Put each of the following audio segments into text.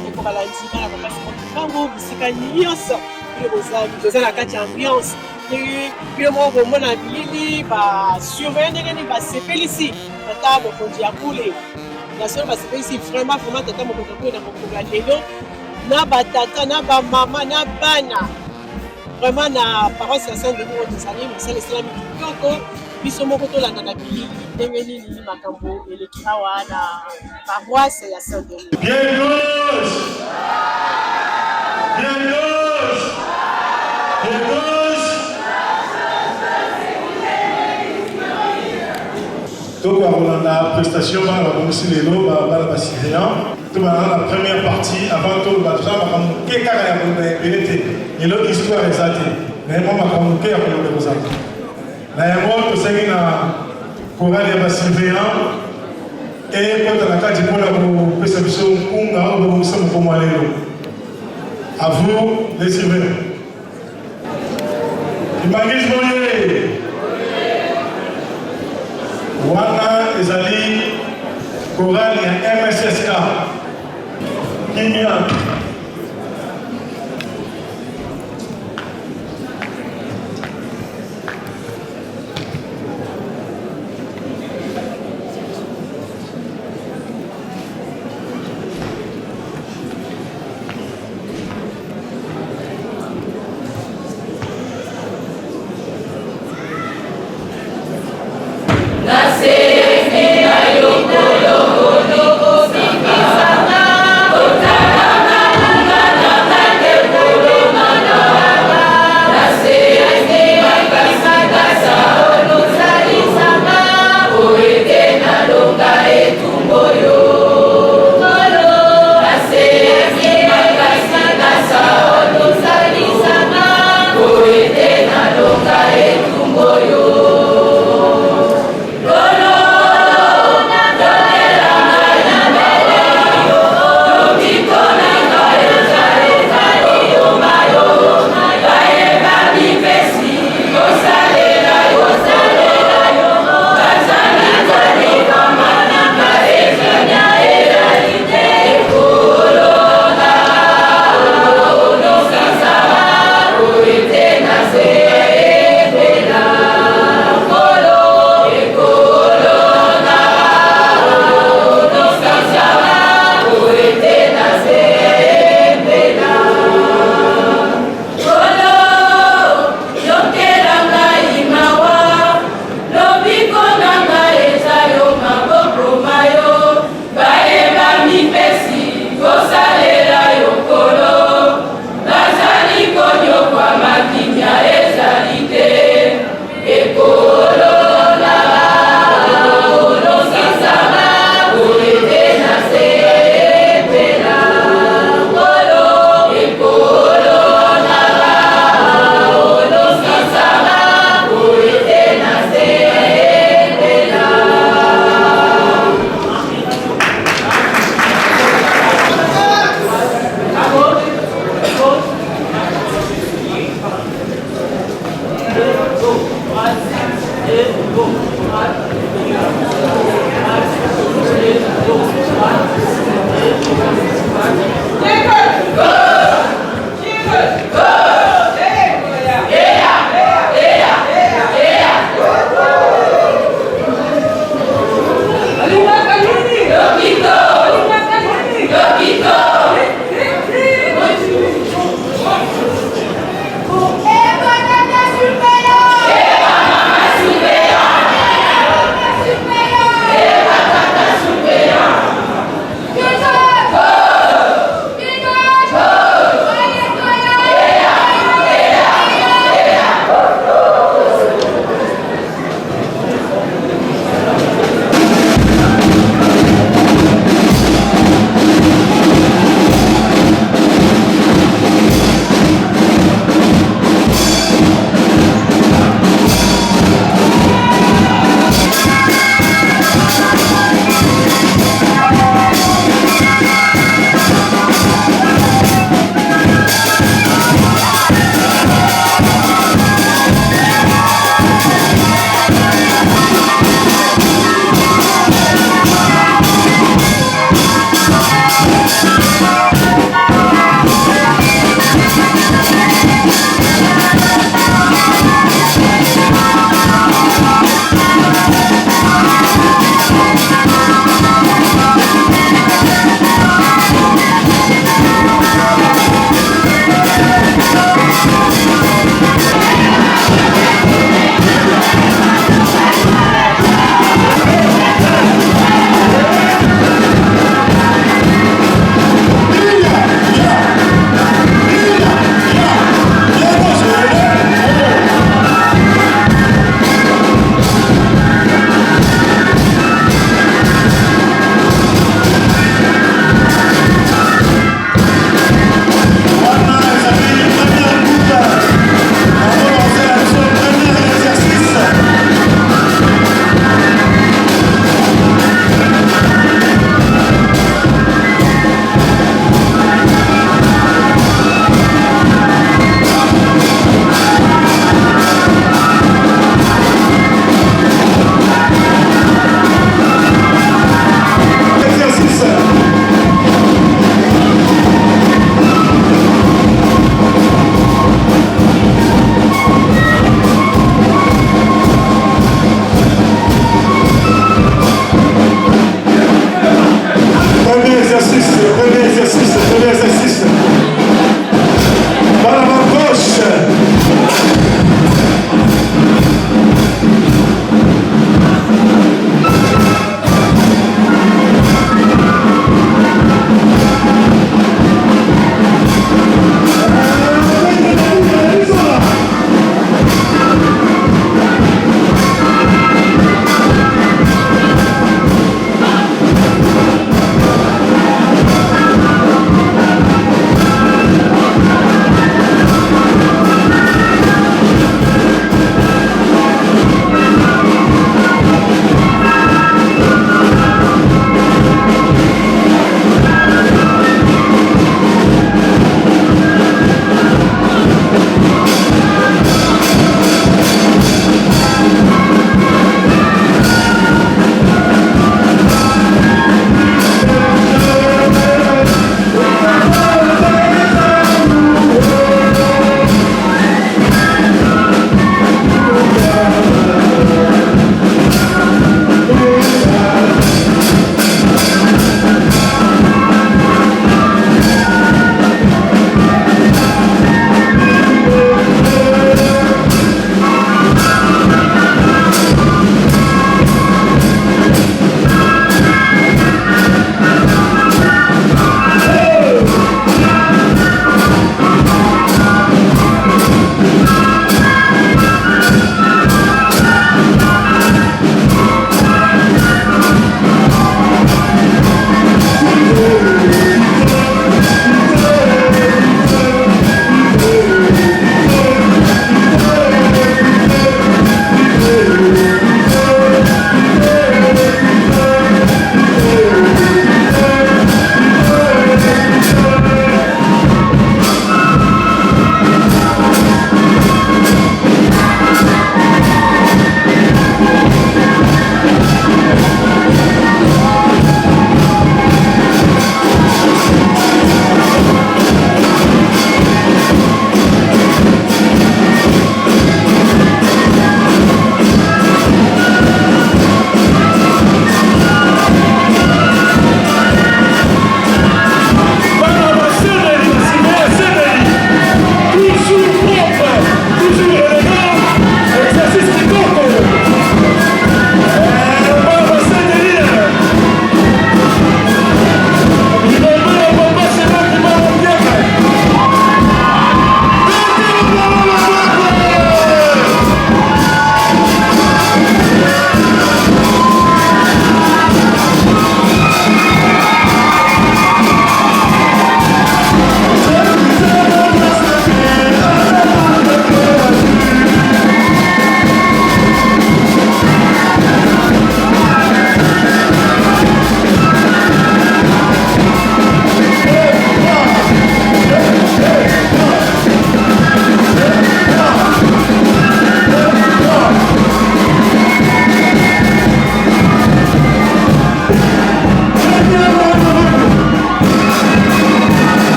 Bandeko balandi bana papa Simon Kimbangu bisika nyonso bino bozali, toza na kati ya ambiance ndenge bino moko bomona bilili ba surveillant ndenge nini basepelisi tata mokonzi ya bule ya solo, basepelisi vraiment vraiment tata mokonzi ya bule na mokolo ya lelo na batata na bamama na bana vraiment na paroisse ya Saint Denis oyo tozali, mosala esalami kitoko. Biso moko tolanda na bilili ndenge nini makambo eleki awa na paroisse ya Saint Denis. Bien gauche! Bien gauche! Bien gauche! Tokoka kolanda prestation bana babongisi lelo bana ba surveillant tobanda na première partie avant toloba toza makambo moke kaka ya koloba ebele te lelo histoire eza te na yango makambo moke ya koloba ekozala na yango tosengi na chorale ya ba surveillant ekota na kati mpona kopesa biso nkunga oyo babongisa mokomo ya lelo. À vous les surveillants. Kimbanguisme oye! Wana ezali chorale ya MSSK. Kimia.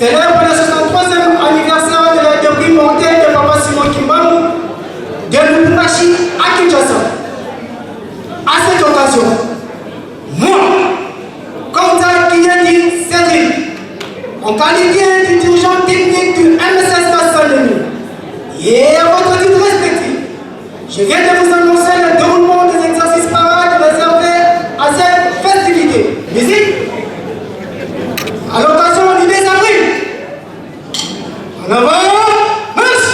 célèbre le 63e anniversaire de la dépouille mortelle de Papa Simon Kimbangu de Lubumbashi à Kinshasa. À cette occasion, moi, Konza Kiyedi Cédric, en qualité du dirigeant technique du MSS Saint-Denis, et à votre titre respectif, je viens de vous annoncer le déroulement des exercices parades réservés à cette festivité. Musique. À l'occasion du 2 avril. En avant, marche.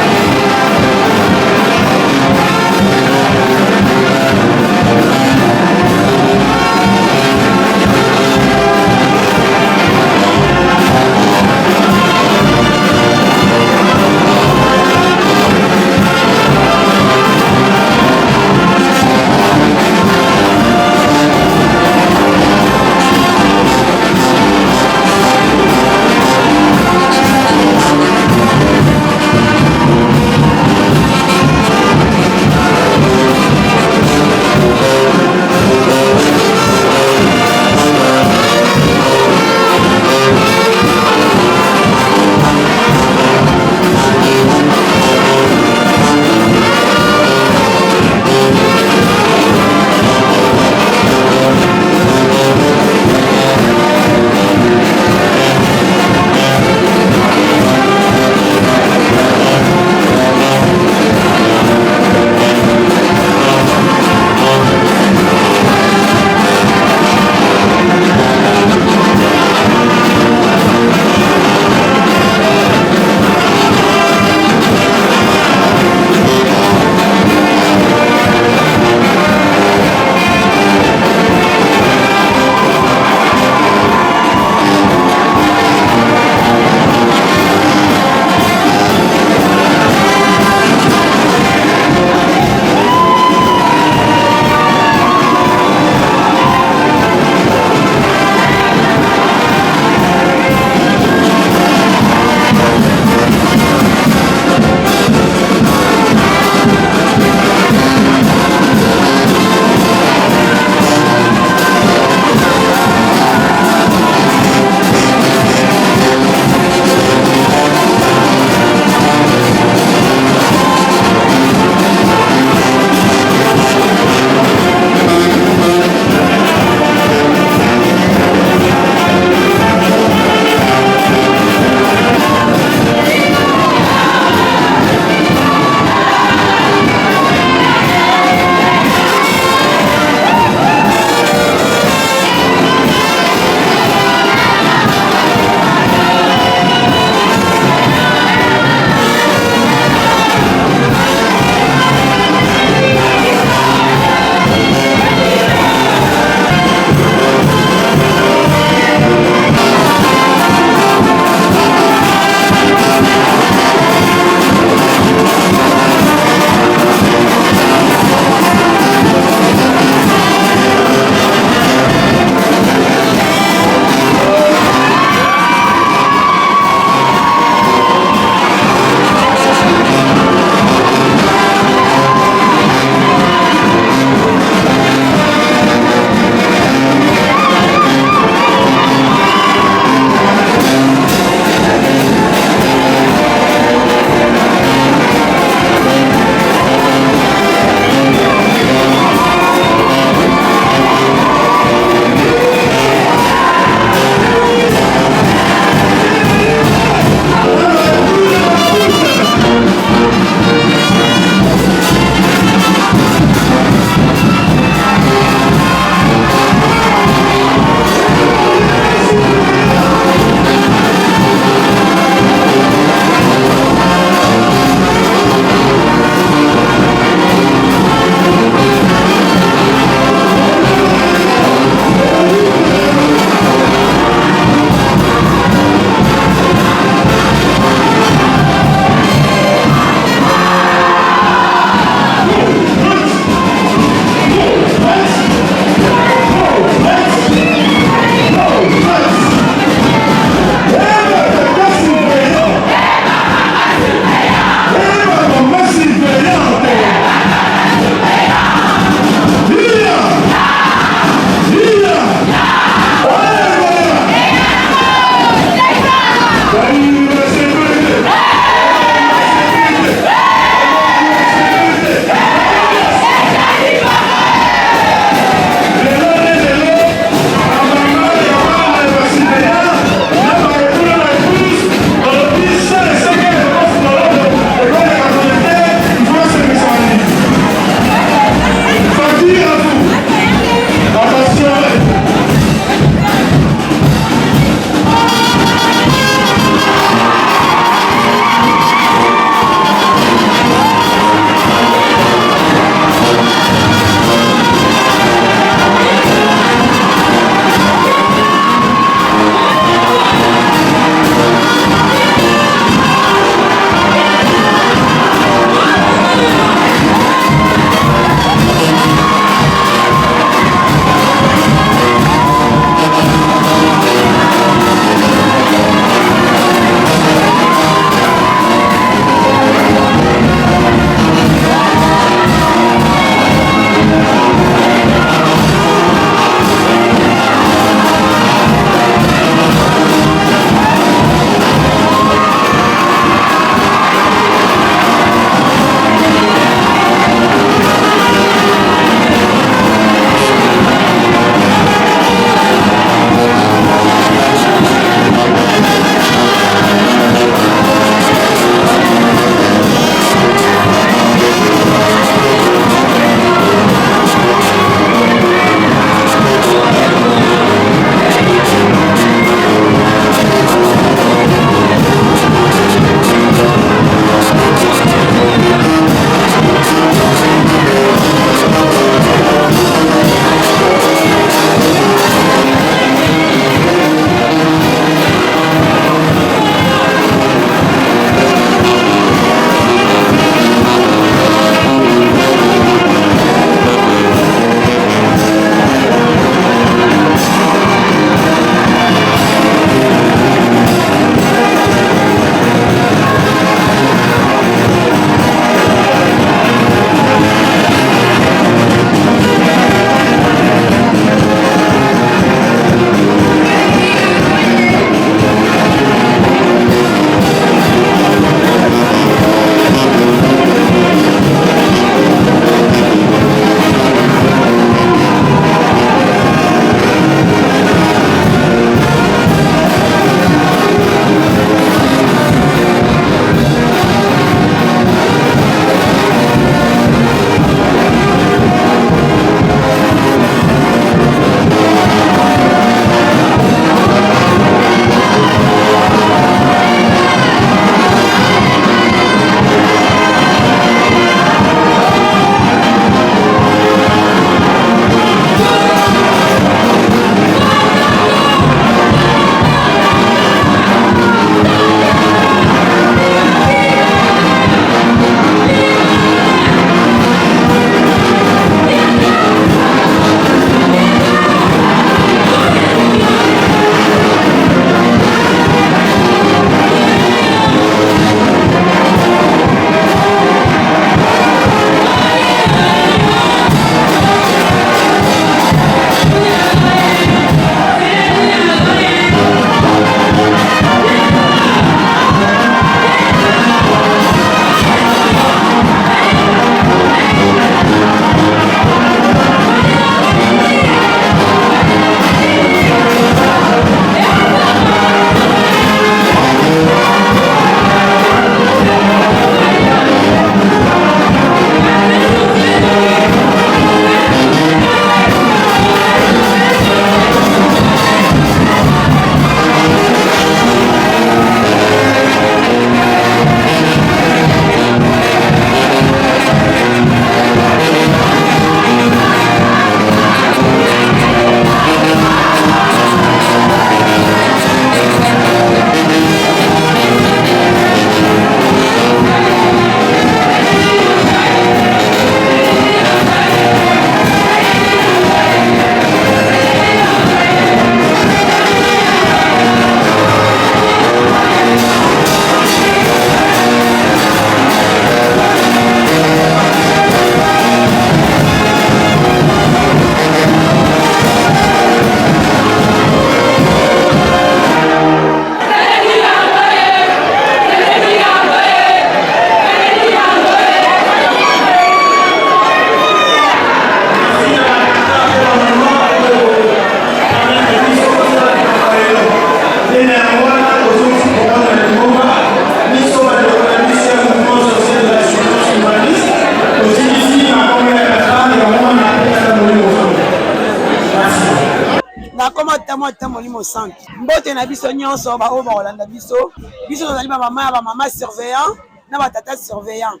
Tata Mwana Tata Molimo Santu. Mbote na biso nyonso baoyo bakolanda biso. Biso tozali bamama ya bamama surveillant na batata surveillant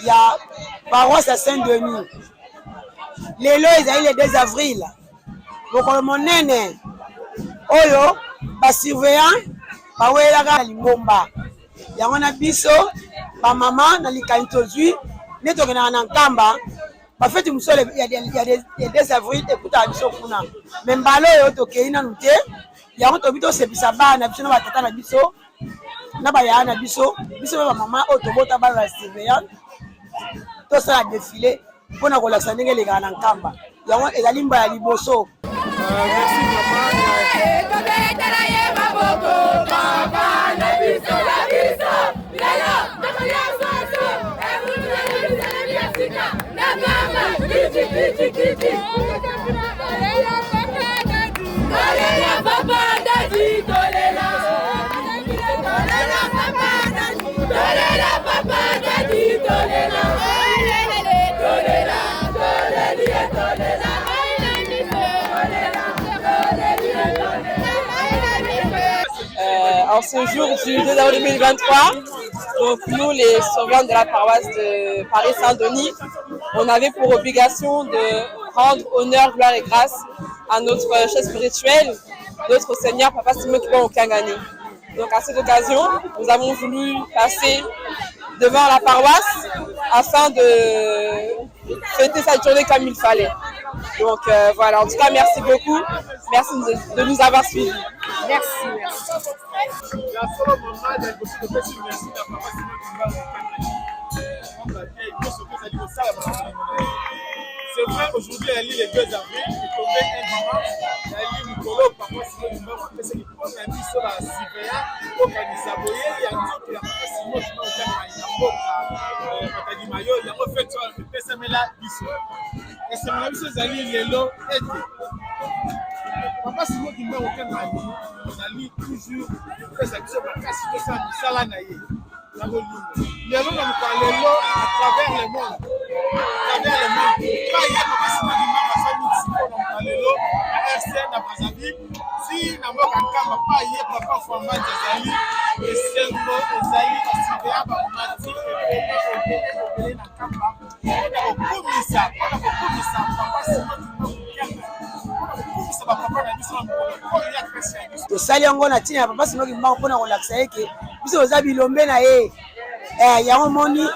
ya paroisse ya Saint Denis. Lelo ezali le 2 avril, mokolo monene oyo basurveillant bawelaka na lingomba. Yango na biso bamama na likani tozwi nde tokendaka na Nkamba. Bafeti mosusu ya 2 avril ekutaka biso kuna, me mbala oyo tokei nanu te. Yango tobi tosepisa bana na biso na batata na biso na bayaya na biso, biso mpe bamama oyo tobota bana na surveillante, tosala defile mpo na kolakisa ndenge elekaka na Nkamba. Yango ezali mbala ya liboso. Tobetela ye maboko, papa na biso, na biso lelo tokolia soso emutu na bisalami ya sika na kamba kiti kiti kiti. Tolela papa dadi, tolela papa dadi, tolela tolela papa dadi, tolela papa dadi, tolela tolela toleli ye tolela. En ce jour du 2 avril 2023, donc nous les surveillants de la paroisse de Paris-Saint-Denis, on avait pour obligation de rendre honneur, gloire et grâce à notre chef spirituel, notre Seigneur Papa Simon Kimbangu Kiangani. Donc à cette occasion, nous avons voulu passer devant la paroisse afin de fêter cette journée comme il fallait. Donc voilà, en tout cas merci beaucoup, merci de nous avoir suivis. Merci, merci. Ya solo mama, na liboso topesi merci na Papa Simon Kimbangu pamba te nyonso mpe ezali kosalama na bolingo na ye. C'est vrai, aujourd'hui eyali le 2 avril, etombe un dimanche, eyali mokolo Papa Simon Kimbangu apesaki mpo na biso ba surveillant kokanisa boyei ya nzoto ya Papa Simon Kimbangu Kiangani na mboka Matadi Mayo. Yango fete oyo epesamela biso. Esengo na biso ezali lelo ete Papa Simon Kimbangu Kiangani azali toujours kopesa biso makasi tosala misala na ye na bolingo. Lelo na mokolo lelo, à travers le monde, à travers le monde, pa ye Papa Simon Kimbangu azali sikoyo na mokolo lelo na RC na Brazzaville, ti na mboka Nkamba, pa ye Papa Fwambanzi azali. Esengo ezali, basurveillant bamati ebele ebele ebele na Nkamba mpona kokumisa, mpona kokumisa Papa Simon Kimbangu Kiangani, mpona kokumisa bapapa na biso na mokolo oyo ya pesi ya biso. Tosali yango na ntina ya Papa Simon Kimbangu mpona kolakisa ye ke biso toza bilombe na ye. Yango moni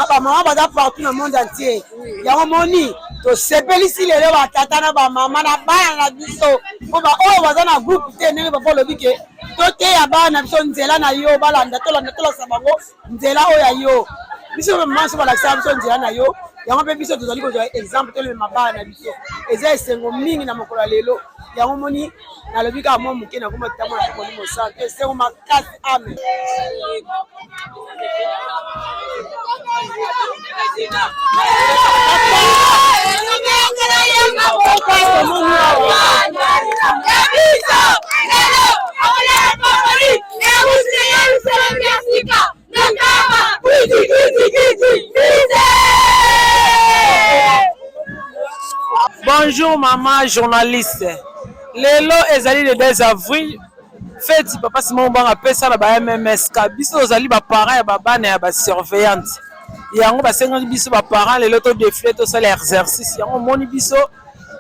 bamama baza partout na monde entier. Yango moni tosepelisi lelo batata na bamama na bana na biso, mpo baoyo baza na groupe te, ndenge papa olobi ke toteya bana na biso nzela na yo, balanda, tolanda, tolakisa bango nzela oyo ya yo. Biso mama biso balakisaka biso nzela na yo, yango mpe biso tozali kozwa exemple, tolemema bana na biso. Eza esengo mingi na mokolo ya lelo. Yango moni nalobi kaka mwa moke, nakoma ntango na Molimo Santu, esengo makasi. Amen. Bonjour maman journaliste. Lelo ezali le 2 avril, feti Papa Simon Kimbangu apesa na ba MMSK. Biso tozali ba parents ya ba bana ya ba surveillante. Yango basengaki biso ba parents lelo to défiler, tosala exercice. Yango omoni biso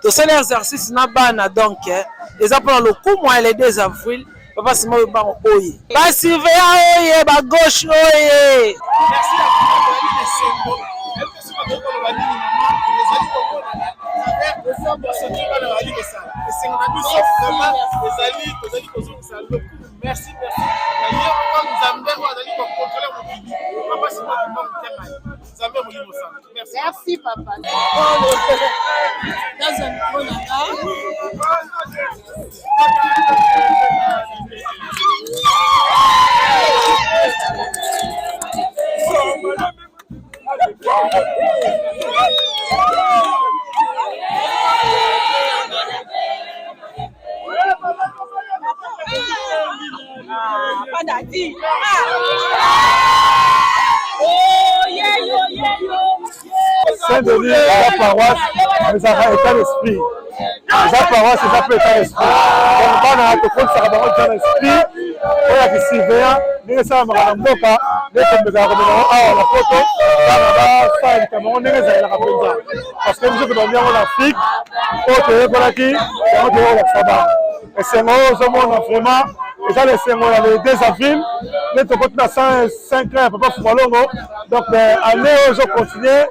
tosala exercice na bana, donc eza mpona lokumu ya le 2 avril. Papa Simon Kimbangu oye, ba surveillant oye, ba gauche oye. Merci à vous, ezali esengo. Soki bakoki koloba nini mama, ezali komonana à travers nyonso nde bana bazali kosala. Esengo na biso vraiment ezali tozali kozongisa lokumu. Merci, merci na ye moko Nzambe oyo azali kokontrole mokili, Papa Simon Kimbangu Kiangani, Nzambe Molimo Santu. Merci. Merci papa. Nazwa micro na nga. Ah, Daddy. Oh, yeah, yo, yeah, yo. Saint-Denis, la paroisse, ezalaka état d'esprit. Eza paroisse, eza mpe état d'esprit. Donc bana tokotisaka bango deja na esprit oyo ya kisurveillant ndenge esalamaka na mboka, nde tomekaka komema yango awa na poto, bana basala likambo yango ndenge ezalelaka mpenza, parce que biso tobandi yango na Afrique oyo toyekolaki yango, toyekolakisa bana. Esengo oyo ozomona vraiment eza lesengo ya le 2 avril nde tokoti na 105 ans ya Papa Fumalongo. Donc année oyo ezocontinue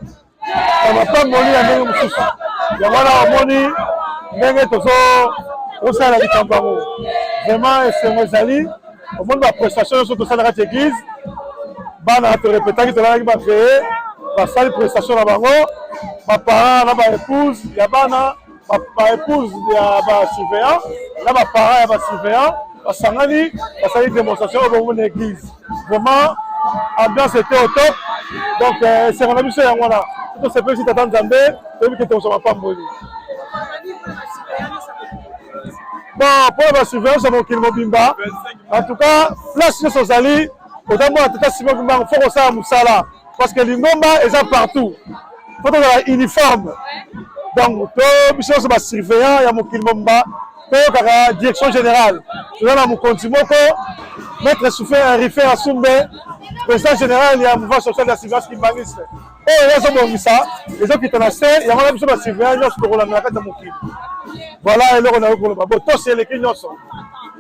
na mapamboli ya ndenge mosusu. Yango wana omoni ndenge tozosala likambo yango, vraiment esengo ezali. Omoni baprestation nyonso tosala kati église, bana torepetaki, tolalaki baveye, basali prestation na bango, baparent na baépouse ya bana, baépouse ya basurveillant na baparent ya basurveillant basangani, basali démonstration oyo bongo na église. Vraiment ambiance était au top. Donc esengo na biso yango wana, tosepelisi Tata Nzambe, toyebi ke tokozwa mapamboli. Bon, mpona basurveillance ya mokili mobimba, en tout cas place nyonso ozali, ozamona Tata Simon Kimbangu, fo kosala mosala, parce que lingomba eza partout, fo tozala uniforme. Donc to biso nyonso basurveillant ya mokili mobimba toyokaka direction générale. Toza na mokonzi moko, Maître Souffin Rife Asumbe, président général ya Mouvement social ya surveillance kimbanguiste, oyo ezobongisa, ezokita na se. Yango na biso basurveillant nyonso tokolandela kati ya mokili. Voilà eloko nayoki koloba. Bo tosi eleki nyonso.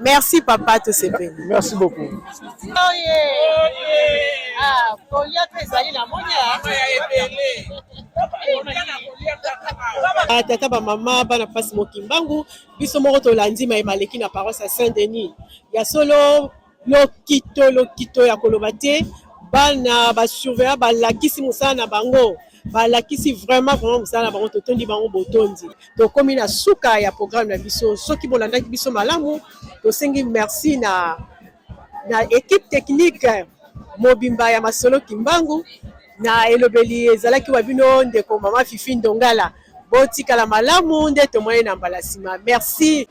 Merci papa, tosepeli. Merci beaucoup. Kolia mpe ezali na moni. Tata, bamama, bana mpasi mokimbangu, biso moko tolandi mayema aleki na paroisse ya Saint Denis. Ya solo, lokito lokito ya koloba te. Bana basurveillant balakisi mosala na bango, balakisi vraiment vraiment mosala na bango. Totondi bango botondi. Tokomi na suka ya programme na biso. Soki bolandaki biso malamu, tosengi merci na équipe technique mobimba ya Masolo Kimbangu. Na elobeli ezalaki wa bino ndeko mama Fifi Ndongala. Botikala malamu nde tomoni na mbala nsima. Merci.